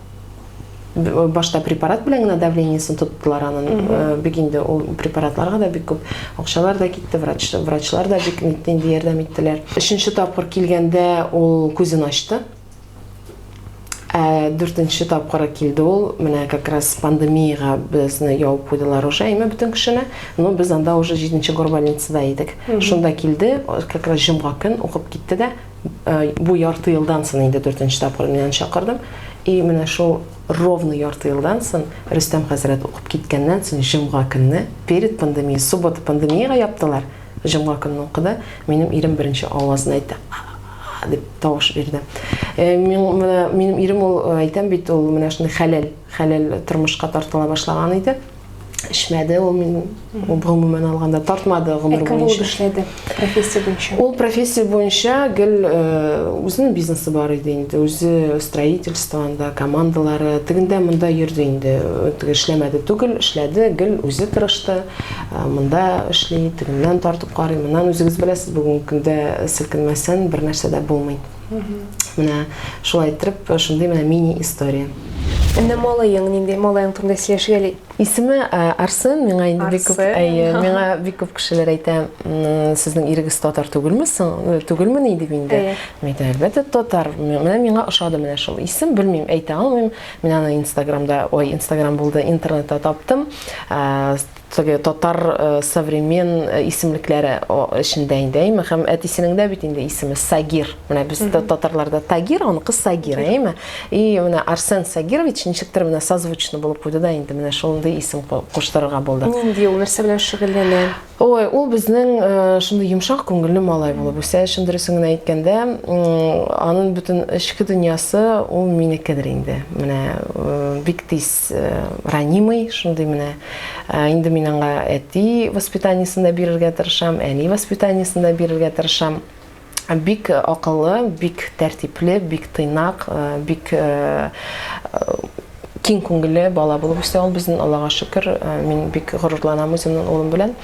Speaker 1: Башта препарат белән генә давлениесен тоттылар анын. Бик инде ул препаратларга да бик күп акчалар да китте, врач, врачлар да бик инде ярдәм иттеләр. Өченче тапкыр килгәндә ул күзен ачты. Ә дүртенче тапкыры килде ул, менә как раз пандемиягә безне ябып куйдылар уже, әйме бөтен кешене. Но без анда уже җиденче горбольницада идек. Шунда килде, как раз җомга көн укып китте дә, бу ярты елдан соң инде дүртенче тапкыр мин аны чакырдым. И менә шул ровно ярты елдан соң Рөстәм хәзрәт укып киткәннән соң җомга көнне, перед пандемией, суббота пандемиягә яптылар, җомга көнне укыды, минем ирем беренче авазын әйтте. Дип тавыш бирде. Мин, менә, минем ирем ул, әйтәм бит, ул менә шундый хәләл, хәләл тормышка тартыла башлаган иде. Эчмәде ул минем, ул гомумән алганда тартмады гомер
Speaker 4: Ә кем булып
Speaker 1: буенча.
Speaker 4: эшләде профессия буенча?
Speaker 1: Ул профессия буенча гел үзенең бизнесы бар иде инде, үзе строительство анда, командалары, тегендә монда йөрде инде. Теге эшләмәде түгел, эшләде, гел үзе тырышты. Монда эшли, тегеннән тартып карый, моннан үзегез беләсез, бүгенге көндә селкенмәсән бер нәрсә дә булмый. Менә шулай иттереп, шундый менә мини-история.
Speaker 4: Менә малаең нинди? Малаең турында сөйләшик әле.
Speaker 1: Исеме Арсен, миңа инде бик күп, әйе, миңа бик күп кешеләр әйтә, сезнең ирегез татар түгелме соң? Түгелмени дип инде. Мин әйтәм, әлбәттә, татар. Менә миңа ошады менә шул исем, белмим, әйтә алмыйм. Мин аны Инстаграмда, ой, Инстаграм булды, интернетта таптым. Теге татар современ исемлекләре эчендә инде, әйме? Һәм әтисенең дә бит инде исеме Сагир. Менә без татарларда Тагир, аныкы Сагир, әйме? И менә Арсен Сагирович ничектер менә созвучно булып куйды да инде менә шундый исем куштырырга булды.
Speaker 4: Нинди ул, нәрсә белән шөгыльләнә?
Speaker 1: Ой, ул безнең шундый йомшак күңелле малай булып үсә, чын дөресен генә әйткәндә, аның бөтен эчке дөньясы ул минекедер инде. Менә бик тиз ранимый, шундый менә. Инде мин аңа әти воспитаниесен дә бирергә тырышам, әни воспитаниесен дә бирергә тырышам. Бик акыллы, бик тәртипле, бик тыйнак, бик киң күңелле бала булып үсә ул безнең, Аллага шөкер. Мин бик горурланам үземнең улым белән.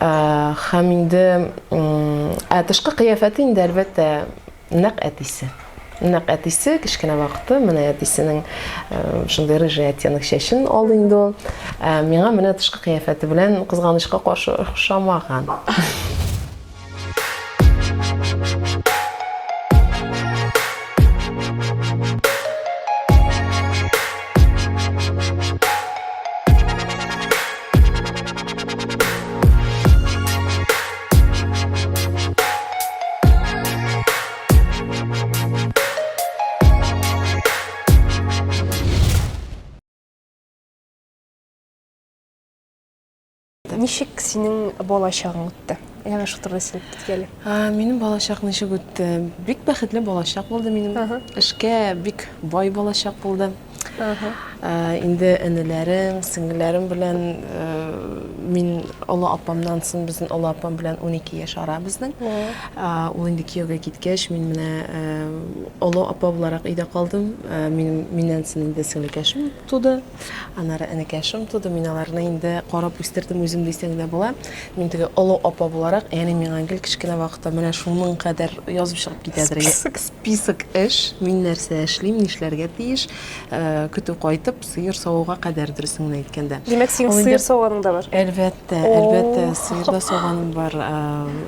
Speaker 1: Һәм инде, ә тышкы кыяфәте инде, әлбәттә, нәкъ әтисе. Нәкъ әтисе, кечкенә вакыты, менә әтисенең шундый рыжий оттенок чәчен алды инде ул. Ә миңа менә тышкы кыяфәте белән кызганычка каршы охшамаган.
Speaker 4: Ничек синең балачагың үтте? Әнә шул турыда сөйләп китик әле.
Speaker 1: Минем балачак ничек үтте? Бик бәхетле балачак булды минем. Эшкә бик бай балачак булды. Инде энеләрем, сеңелләрем белән мин олы апамнан соң, безнең олы апам белән 12 яшь ара безнең. Ул инде кияүгә киткәч, мин менә олы апа буларак өйдә калдым. Минем миннән соң инде сеңлекәшем туды. Аннары энекәшем туды. Мин аларны инде карап үстердем үзем дисәң дә була. Мин теге олы апа буларак, әни миңа гел кечкенә вакытта менә шуның кадәр язып чыгып китәдер. Список эш, мин нәрсә эшлим, нишләргә тиеш, көтү кайтып, сыер савуга кадәр, дөресен генә әйткәндә.
Speaker 4: Димәк, синең сыер сауганың да бар?
Speaker 1: Әлбәттә, әлбәттә, сыер да сауганым бар.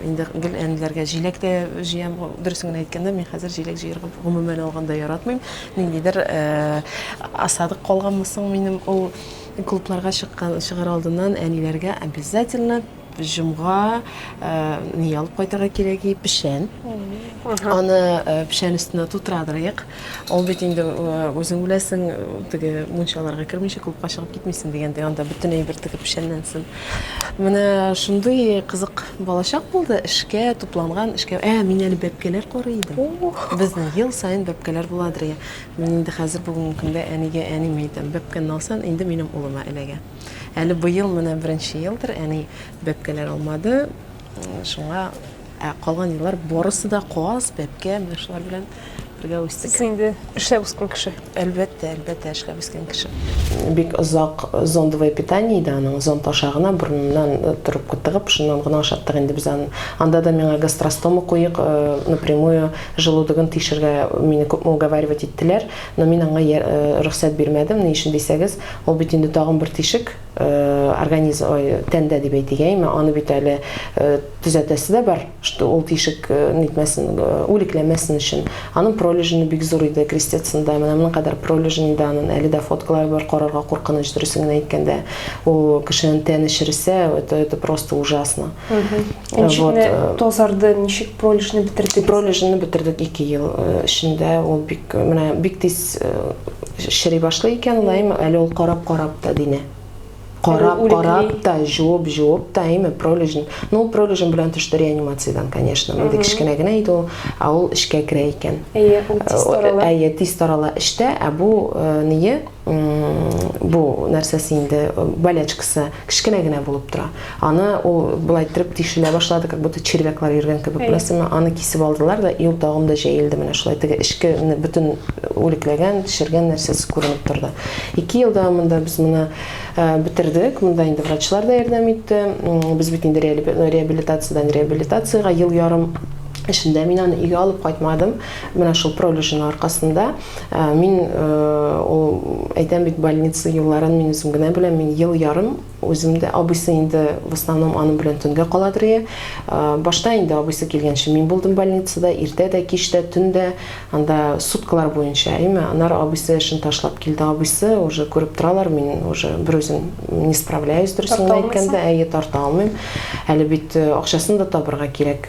Speaker 1: Инде гел әниләргә җиләк тә җыям. Дөресен генә әйткәндә, мин хәзер җиләк җыярга гомумән алганда яратмыйм. Ниндидер осадок калганмы соң минем ул клубларга чыккан, чыгар алдыннан әниләргә обязательно. Җомга ни алып кайтырга кирәк, печән. Аны печән өстенә тутырадырыек. Ул бит инде үзең беләсең, теге мунчаларга кермичә клубка чыгып китмисең дигәндәй, анда бөтен әйбер теге печәннән соң. Менә шундый кызык балачак булды, эшкә тупланган, эшкә. Ә, мин әле бәбкәләр карый идем. Безнең ел саен бәбкәләр буладыр. Мин инде хәзер бүгенге көндә әнигә әнием әйтәм, бәбкәне алсаң, инде минем улыма эләгә. Әле быел менә беренче елдыр әни бәбкәләр алмады. Шуңа ә калган еллар барысы да каз, бәбкә, менә шулар белән бергә үстек.
Speaker 4: Сез инде эшләп үскән кеше.
Speaker 1: Әлбәттә, әлбәттә, эшләп үскән кеше. Бик озак зондовое питание иде аның. Зонд аша гына борыныннан трубка тыгып, шуннан гына ашаттык инде без аны. Анда да миңа гастростома куйык, напрямую желудогын тишергә мине күпме уговаривать иттеләр, но мин аңа рөхсәт бирмәдем. Ни өчен дисәгез, Ул бит инде тагын бер тишек организм, ой, тәндә дип әйтик, әйме, аны бит әле төзәтәсе дә бар, что ул тишек нитмәсен, үлекләмәсен өчен. Аның пролежни бик зур иде крестецында, менә моның кадәр пролежни иде аның, әле дә фоткалары бар, карарга куркыныч, дөресен генә әйткәндә. Ул кешенең тәне чересә, это, это просто ужасно.
Speaker 4: Ничек вот. Э, тазарды, ничек пролежни бетердегез?
Speaker 1: Пролежни бетердек 2 ел э, эчендә. Ул бик э, менә бик тиз чери башлый икән ул, әйме, әле ул карап-карап та дине. Карап-карап та, жуып-жуып та, әйме, пролежин. Ну, ул пролежин белән төште реанимациядән, конечно. Мондый кечкенә генә иде ул, ә ул эчкә керә икән.
Speaker 4: Әйе, ул тиз тарала.
Speaker 1: Әйе, тиз тарала эчтә, ә бу ние бу нәрсәсе инде болячкасы кечкенә генә булып тора. Аны ул болай иттереп тишелә башлады, как будто червяклар йөргән кебек, беләсеңме? Аны кисеп алдылар да, и ул тагын да җәелде менә шулай. Теге эчке бөтен үлекләгән, шергән нәрсәсе күренеп торды. Ике ел дәвамында без моны бетердек. Монда инде врачлар да ярдәм итте. Без бит инде реабилитациядән реабилитациягә ел ярым эчендә мин аны өйгә алып кайтмадым. Менә шул пролежин аркасында. Мин ул әйтәм бит, больница юлларын мин үзем генә беләм. Мин ел ярым үзем дә, абыйсы инде в основном аның белән төнгә каладыр ие. Башта инде абыйсы килгәнче мин булдым больницада, иртә дә, кич тә, төн дә, анда суткалар буенча, әйме. Аннары абыйсы эшен ташлап килде. Абыйсы уже күреп торалар, мин уже бер үзем не справляюсь, дөресен генә әйткәндә, әйе, тарта алмыйм. Әле бит акчасын да табырга кирәк.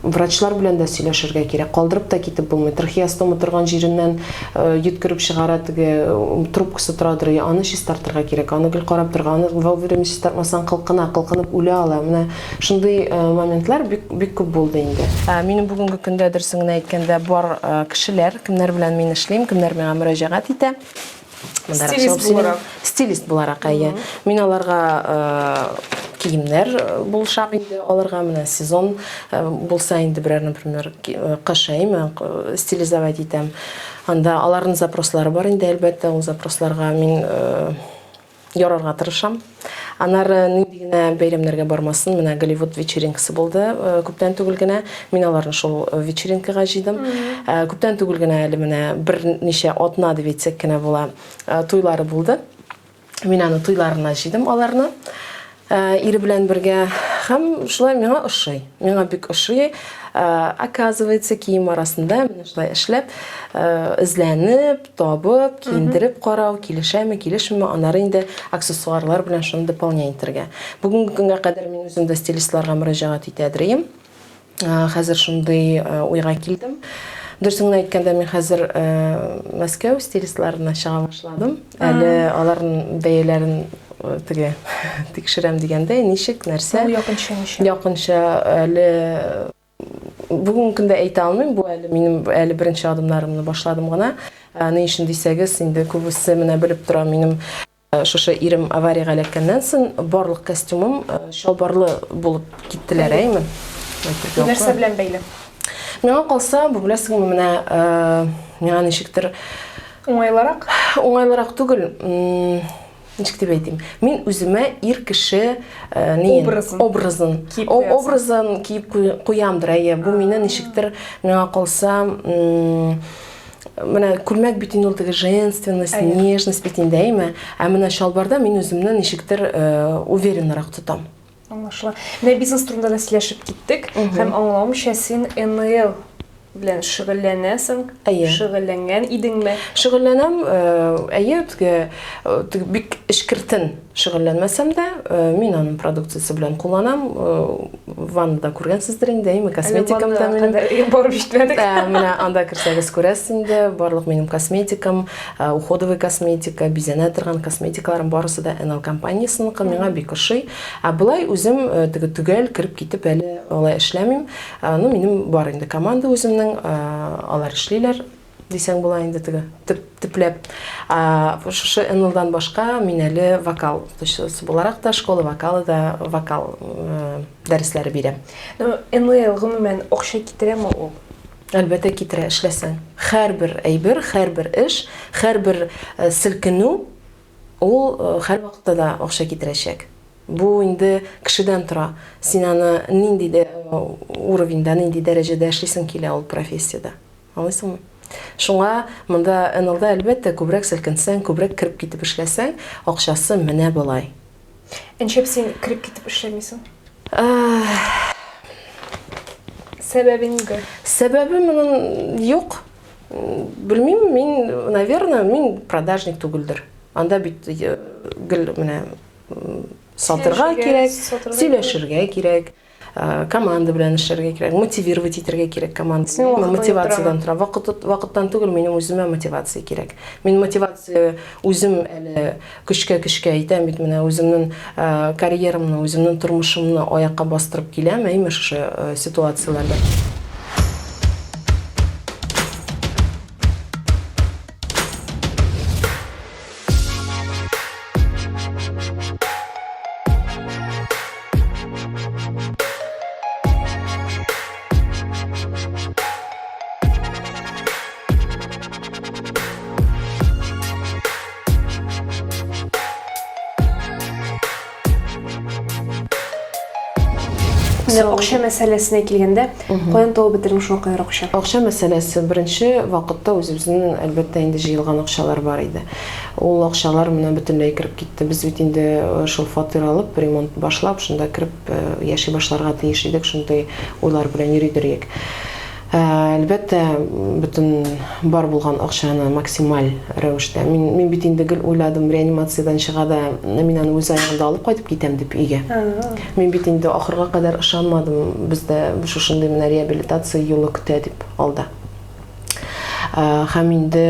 Speaker 1: Врачлар белән дә сөйләшергә кирәк. Калдырып та китеп булмый. Трахеостома торган җиреннән йөткереп чыгара теге трубкасы торадыр, я аны чистартырга кирәк, аны гел карап торырга, аны вовремя чистартмасаң кылкына, кылкынып үлә ала. Менә шундый моментлар бик бик күп булды инде. Минем бүгенге көндә, дөресен генә әйткәндә, бар кешеләр, кемнәр белән мин эшлим, кемнәр миңа мөрәҗәгать итә.
Speaker 4: Стилист буларак.
Speaker 1: Стилист буларак, әйе. Мин аларга киемнәр булышам инде аларга менә сезон булса инде берәр, например, кыш әйме стилизовать итәм. Анда аларның запрослары бар инде, әлбәттә, ул запросларга мин ярарга тырышам. Аннары нинди генә бәйрәмнәргә бармасын, менә Голливуд вечеринкасы булды күптән түгел генә. Мин аларны шул вечеринкага җыйдым. Күптән түгел генә әле менә берничә атна дип әйтсәк кенә була, туйлары булды. Мин аны туйларына җыйдым аларны. Ире белән бергә һәм шулай миңа ошый. Миңа бик ошый. Оказывается, кием арасында менә шулай эшләп, эзләнеп, табып, киендереп карау, килешәме, килешмиме, аннары инде аксессуарлар белән шуны дополнять итәргә. Бүгенге көнгә кадәр мин үзем дә стилистларга мөрәҗәгать итәдер идем. Хәзер шундый уйга килдем. Дөресен генә әйткәндә, мин хәзер Мәскәү стилистларына чыга башладым. Әле аларның бәяләрен теге тикшерәм дигәндәй, ничек, нәрсә.
Speaker 4: Якынча ничә?
Speaker 1: Якынча әле бүгенге көндә әйтә алмыйм, бу әле минем әле беренче адымнарымны башладым гына. Ни өчен дисәгез, инде күбесе менә белеп тора, минем шушы ирем авариягә эләккәннән соң барлык костюмым чалбарлы булып киттеләр, әйме?
Speaker 4: Бу нәрсә белән бәйле?
Speaker 1: Миңа калса, бу беләсеңме, менә миңа ничектер
Speaker 4: уңайлырак?
Speaker 1: Уңайлырак түгел. Ничек дип әйтим? Мин үземә ир кеше ни
Speaker 4: образын
Speaker 1: образын образын киеп куямдыр, әйе. Бу мине ничектер миңа калса, менә күлмәк бит инде ул теге женственность, нежность бит инде, әйме? Ә менә чалбарда мин үземне ничектер увереннырак тотам.
Speaker 4: Аңлашыла. Менә бизнес турында да сөйләшеп киттек. Һәм аңлавымча, син НЛ белән шөгыльләнәсең?
Speaker 1: Әйе.
Speaker 4: Шөгыльләнгән идеңме?
Speaker 1: Шөгыльләнәм, әйе, теге, теге бик эчкертен шөгыльләнмәсәм дә, мин аның продукциясе белән кулланам. Ваннада күргәнсездер инде, әйеме, косметикам да минем.
Speaker 4: Барып җитмәдек.
Speaker 1: Менә анда керсәгез күрәсез инде, барлык минем косметикам, уходовый косметика, бизәнә торган косметикаларым барысы да NL компаниясеныкы, миңа бик ошый. Ә болай үзем теге төгәл кереп китеп әле алай эшләмим. Ну, минем бар инде команда үземнең, алар эшлиләр дисәң була инде теге төп, төпләп. Шушы НЛдан башка мин әле вокал укытучысы буларак та, школа вокалы да вокал дәресләре бирәм.
Speaker 4: Ну, НЛ гомумән акча китерәме ул?
Speaker 1: Әлбәттә китерә, эшләсәң. Һәрбер әйбер, һәрбер эш, һәрбер селкенү ул һәрвакытта да акча китерәчәк. Бу инде кешедән тора. Син аны нинди дә уровеньда, нинди дәрәҗәдә эшлисең килә ул профессиядә. Аңлыйсыңмы? Шуңа монда НЛда, әлбәттә, күбрәк селкенсәң, күбрәк кереп китеп эшләсәң, акчасы менә болай.
Speaker 4: Ә нишләп син кереп китеп эшләмисең? Сәбәбе нидә?
Speaker 1: Сәбәбе моның юк. Белмим, мин, наверное, мин продажник түгелдер. Анда бит гел менә сатырга кирәк, сөйләшергә кирәк, команда белән эшләргә кирәк, мотивировать итәргә кирәк команда. Мотивациядән тора. Вакыт вакыттан түгел, минем үземә мотивация кирәк. Мин мотивация үзем әле көчкә-көчкә әйтәм бит, менә үземнең карьерамны, үземнең тормышымны аякка бастырып киләм, әйме шушы ситуацияләрдә.
Speaker 4: Менә акча мәсьәләсенә килгәндә, каян табып бетердең шул кадәр акча?
Speaker 1: Акча мәсьәләсе беренче вакытта үзебезнең, әлбәттә, инде җыелган акчалар бар иде. Ул акчалар менә бөтенләй кереп китте. Без бит инде шул фатир алып, ремонт башлап, шунда кереп яши башларга тиеш идек, шундый уйлар белән йөридер идек. Әлбәттә, бөтен бар булган акчаны максималь рәвештә. Мин, мин бит инде гел уйладым, реанимациядән чыга да, мин аны үз аягында алып кайтып китәм дип өйгә. Мин бит инде ахырга кадәр ышанмадым, бездә шушындый менә реабилитация юлы көтә дип алда. Һәм инде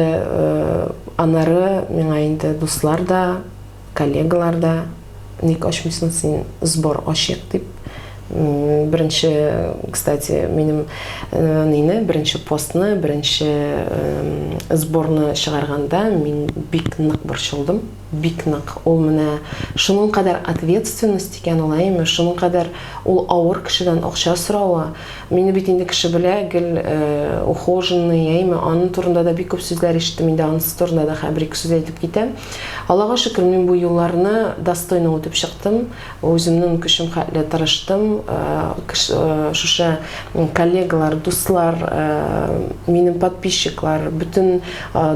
Speaker 1: аннары миңа инде дуслар да, Коллегалар да, ник ачмыйсың син сбор ачыйк дип. Беренче, кстати, минем нине, беренче постны, беренче сборны чыгарганда мин бик нык борчылдым. Бик нык. Ул менә шуның кадәр ответственность икән ул, әйеме? Шуның кадәр ул авыр кешедән акча соравы. Мине бит инде кеше белә, гел ухоженный, әйеме? Аның турында да бик күп сүзләр ишеттем, инде анысы турында да хәзер бер-ике сүз әйтеп китәм. Аллага шөкер, мин бу юлларны достойно үтеп чыктым. Үземнең көчем хәтле тырыштым. Шушы коллегалар, дуслар, минем подписчиклар, бөтен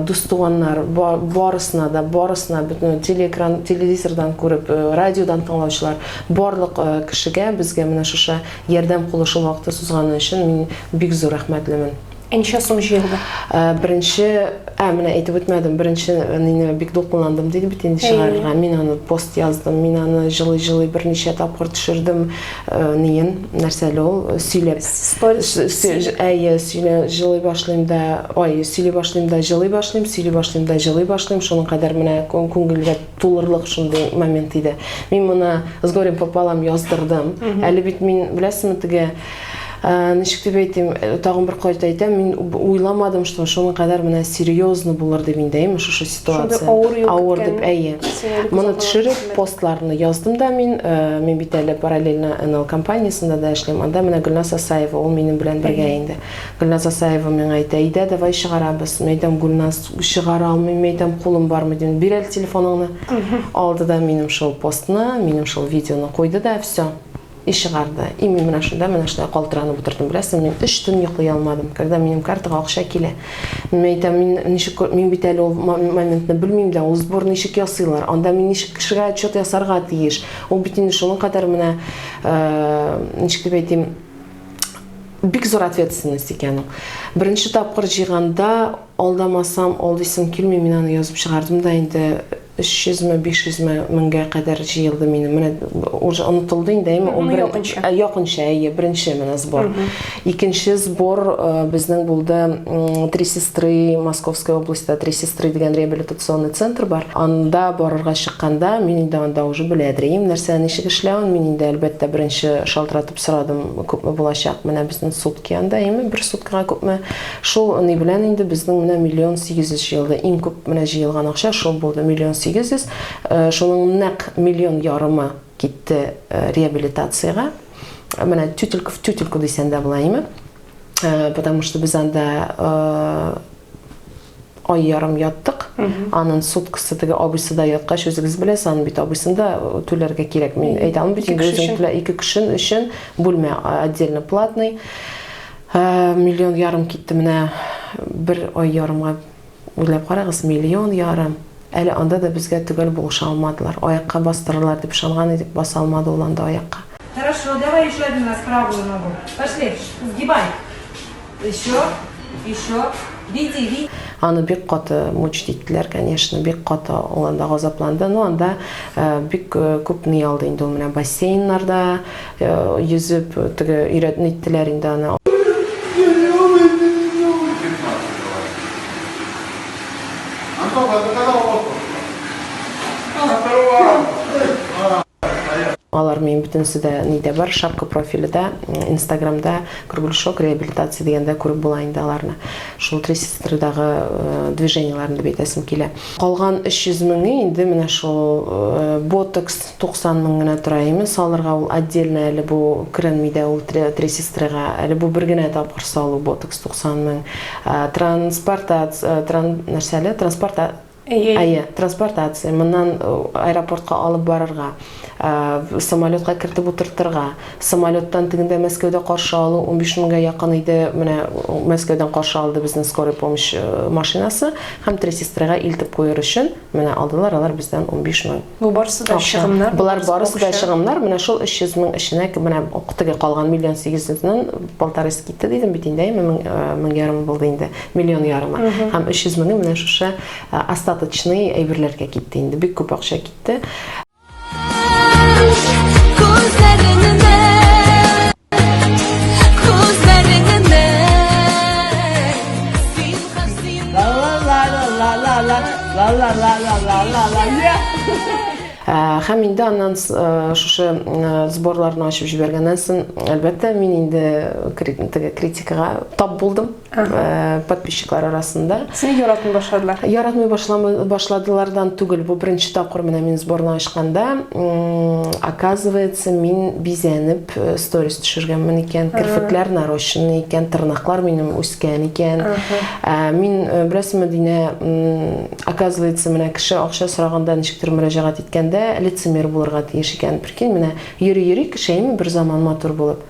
Speaker 1: дус-туганнар, барысына да, барысына, бөтен телеэкран, телевизордан күреп, радиодан тыңлаучылар, барлык кешегә безгә менә шушы ярдәм кулы шул вакытта сузганы өчен мин бик зур рәхмәтлемен.
Speaker 4: Ә ничә сум җыелды?
Speaker 1: Беренче, ә, менә әйтеп үтмәдем, беренче мине бик дулкынландым диде бит инде чыгарырга. Мин аны пост яздым, мин аны җылый-җылый берничә тапкыр төшердем, ниен, нәрсә әле ул, сөйләп.
Speaker 4: Сторис.
Speaker 1: Әйе, сөйлә, җылый башлыйм да, ой, сөйли башлыйм да, җылый башлыйм, сөйли башлыйм да, җылый башлыйм. Шуның кадәр менә күңелгә тулырлык шундый момент иде. Мин моны с горем пополам яздырдым. Әле бит мин, беләсезме, теге Ничек дип әйтим, тагын бер кайта әйтәм, мин уйламадым, что шуның кадәр менә серьезно булыр дип инде, әйме, шушы ситуация.
Speaker 4: Шундый авыр юл
Speaker 1: Авыр дип, әйе. Моны төшереп, постларны яздым да мин, мин бит әле параллельно NL компаниясендә дә эшлим. Анда менә Гөлназ Асаева, ул минем белән бергә инде. Гөлназ Асаева миңа әйтә, әйдә, давай чыгарабыз. Мин әйтәм, Гөлназ, чыгара алмыйм, мин әйтәм, кулым бармый дим. Бир әле телефоныңны. Алды да минем шул постны, минем шул видеоны куйды да, все. И чыгарды. И мин менә шунда, менә шулай калтыранып утырдым, беләсеңме, мин өч төн йоклый алмадым, когда минем картага акча килә. Мин әйтәм, мин ничек, мин бит әле ул моментны белмим дә, ул сбор ничек ясыйлар, анда мин ничек кешегә отчет ясарга тиеш. Ул бит инде шуның кадәр менә, ничек дип әйтим, Бик зур ответственность икән ул. Беренче тапкыр җыйганда, алдамасам, алдыйсым килми, мин аны язып чыгардым да инде 300 ме, 500 ме меңгә кадәр җыелды минем. Менә уже онытылды инде, әйме?
Speaker 4: Ну, якынча.
Speaker 1: Ә, якынча, әйе, беренче менә сбор. Икенче сбор э, безнең булды Три сестры, Московская областьта Три сестры дигән реабилитационный центр бар. Анда барырга чыкканда, мин инде анда уже беләдер идем, нәрсә ничек эшләвен. Мин инде, әлбәттә, беренче шалтыратып сорадым, күпме булачак менә безнең сутки анда, әйеме, бер суткага күпме. Шул ни белән инде безнең менә 1 800 җыелды. Иң күп Менә җыелган акча шул булды, 1 800 000. Шуның нәкъ миллион ярымы китте реабилитациягә. Менә тютелька в тютельку дисәң дә була, әйеме? Потому что без анда ай ярым яттык. Анын суткасы теге абыйсы да яткач, үзегез беләсез, анын бит абыйсын да түләргә кирәк. Мин әйтә алмыйм бит инде, үзең түлә, ике кеше өчен бүлмә отдельно платный. Миллион ярым китте менә бер ай ярымга. Уйлап карагыз, 1,5 миллион! Әле анда да безгә төгәл булыша алмадылар. Аякка бастырырлар дип ышанган идек, баса алмады ул анда аякка.
Speaker 2: Хорошо, давай еще один раз правую ногу. Пошли, сгибай. Еще, еще. Веди, веди.
Speaker 1: Аны бик каты мучить иттеләр, конечно, бик каты ул анда газапланды. Но анда бик күп ни алды инде ул менә бассейннарда йөзеп, теге өйрәтне иттеләр инде аны. Алар минем бөтенесе дә нидә бар, шапка профиле дә, Инстаграмда Кругляшок реабилитация дигәндә күреп була инде аларны. Шул Три сестрыдагы движениеләрне дип әйтәсем килә. Калган 300 меңе инде менә шул ботокс 90 мең генә тора име, салырга ул отдельно әле бу керенми дә ул Три сестрыга. Әле бу бер генә тапкыр салу ботокс 90 мең. Транспортация, тран, нәрсә әле? Транспорта, Әйе, транспортация, моннан аэропортка алып барырга, самолетка кертеп утыртырга, самолеттан тегендә Мәскәүдә каршы алу 15 меңгә якын иде, менә Мәскәүдән каршы алды безне скорый помощь машинасы һәм Три сестрыга илтеп куер өчен, менә алдылар алар бездән 15 мең.
Speaker 4: Бу барысы да чыгымнар.
Speaker 1: Болар барысы да чыгымнар. Менә шул 300 мең эченә менә теге калган 1 800 000-ннан полторасы китте дидем бит инде, әйме, мең, мең ярымы булды инде, миллион ярымы. Һәм 300 меңе менә шушы остаточный әйберләргә китте инде. Бик күп акча китте. Һәм инде аннан шушы сборларны ачып җибәргәннән соң, әлбәттә, мин инде теге критикага тап булдым подписчиклар арасында.
Speaker 4: Сине яратмый башладылар.
Speaker 1: Яратмый башладылардан түгел, бу беренче тапкыр менә мин сборны ачканда, оказывается, мин бизәнеп сторис төшергәнмен икән, керфекләр нарощенный икән, тырнаклар минем үскән икән. Мин, беләсеңме, Динә, оказывается, менә кеше акча сораганда ничектер мөрәҗәгать иткәндә лицемер булырга тиеш икән. Прикинь, менә йөри-йөри кеше, әйме, бер заман матур булып.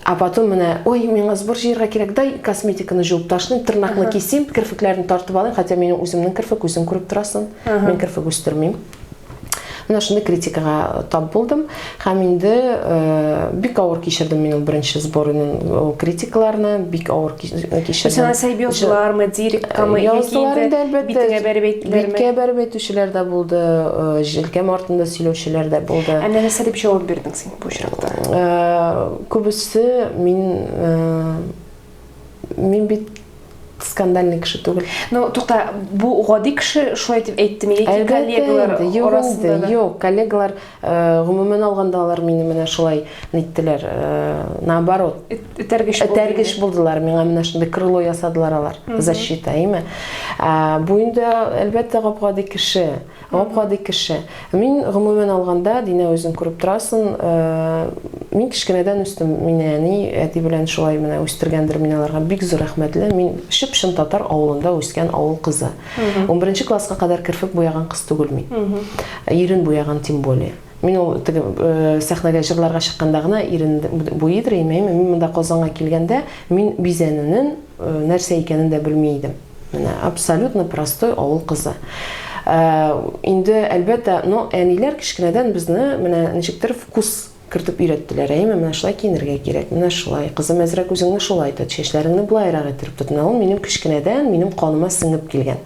Speaker 1: А потом менә, ой, миңа сбор җыярга кирәк, дай косметиканы җуып ташлыйм, тырнакны кисим, керфекләрне тартып алыйм, хотя минем үземнең керфек, үзең күреп торасың, мин керфек үстермим. Менә шундый критикага тап булдым. Һәм инде бик авыр кичердем мин ул беренче сборның ул критикаларны, бик авыр кичердем.
Speaker 4: Сиңа сәйб яздылармы, директкамы, яки инде битеңә бәреп әйттеләрме?
Speaker 1: Биткә бәреп әйтүчеләр дә булды, җилкәм артында сөйләүчеләр дә булды.
Speaker 4: Ә нәрсә дип җавап бирдең син бу очракта?
Speaker 1: Күбесе мин мин бит скандальный кеше түгел.
Speaker 4: Ну, тукта, бу гади кеше шулай дип әйттеме яки коллегалар
Speaker 1: арасында да? Юк, коллегалар, гомумән алганда, алар мине менә шулай ниттеләр, наоборот.
Speaker 4: Этәргеч
Speaker 1: Этәргеч булдылар, миңа менә шундый крыло ясадылар алар, защита, әйме? Бу инде, әлбәттә, гап-гади кеше. Гап-гади кеше. Мин, гомумән алганда, Динә, үзең күреп торасың, мин кечкенәдән үстем. Мине әни, әти белән шулай менә үстергәндер, мин аларга бик зур рәхмәтле. Мин чып-чын татар авылында үскән авыл кызы. Унберенче класска кадәр керфек буяган кыз түгел мин. Ирен буяган тем более. Мин ул теге сәхнәгә җырларга чыкканда гына ирен буйыйдыр имәйме. Мин монда Казанга килгәндә, мин бизәнүнең нәрсә икәнен дә белми идем. Менә абсолютно простой авыл кызы. Инде, әлбәттә, но әниләр кечкенәдән безне менә ничектер вкус Кертеп өйрәттеләр, әйеме, менә шулай киенергә кирәк, менә шулай, кызым, әзрәк үзеңне шулай тот, чәчләреңне болайрак иттереп тот. Менә ул минем кечкенәдән, минем каныма сеңеп килгән.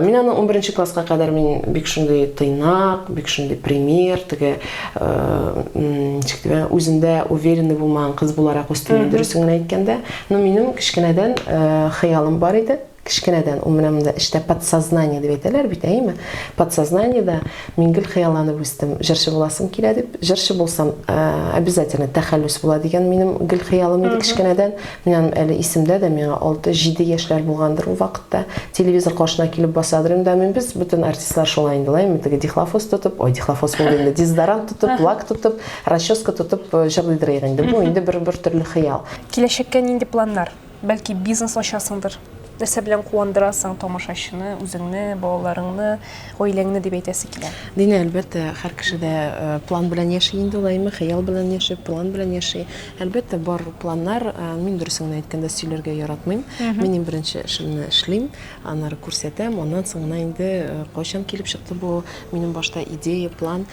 Speaker 1: Мин аны унберенче класска кадәр мин бик шундый тыйнак, бик шундый пример, теге, ничек дип, үзендә уверенный булмаган кыз буларак үстем мин, дөресен генә әйткәндә. Но минем кечкенәдән хыялым бар иде. Кечкенәдән, ул менә монда эчтә подсознание дип әйтәләр бит, әйеме? Подсознаниедә мин гел хыялланып үстем, җырчы буласым килә дип. Җырчы булсам, обязательно тәхәллүс була дигән минем гел хыялым иде кечкенәдән. Мин аның әле исемдә дә, миңа 6-7 яшьләр булгандыр ул вакытта. Телевизор каршына килеп басадыр инде мин. Без бөтен артистлар шулай инде, әйеме? Теге дихлофос тотып, ой, дихлофос булды инде, дезодорант тотып, лак тотып, расческа тотып җырлыйдыр инде. Бу инде бер бер төрле хыял.
Speaker 4: Киләчәккә нинди планнар? Бәлки бизнес ачасыңдыр? Нәрсә белән куандырасың тамашачыны, үзеңне, балаларыңны, гаиләңне дип әйтәсе килә.
Speaker 1: Динә, әлбәттә, һәр кеше дә план белән яши инде ул, әйеме? Хыял белән яши, план белән яши. Әлбәттә, бар планнар. Мин дөресен генә әйткәндә сөйләргә яратмыйм. Мин иң беренче эшемне эшлим, аннары күрсәтәм, аннан соң гына инде кайчан килеп чыкты бу минем башта идея, план,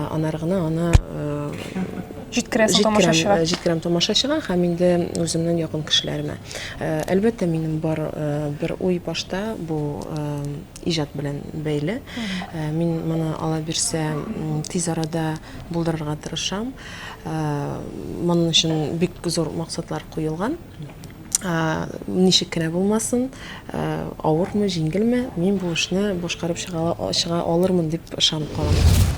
Speaker 1: аннары гына аны
Speaker 4: Җиткерәсең тамашачыга.
Speaker 1: Җиткерәм тамашачыга һәм инде үземнең якын кешеләремә. Әлбәттә, минем бар бер уй башта, бу иҗат белән бәйле. Мин моны ала бирсә, тиз арада булдырырга тырышам. Моның өчен бик зур максатлар куелган. Ничек кенә булмасын, авырмы, җиңелме, мин бу эшне башкарып чыга алырмын дип ышанып калам.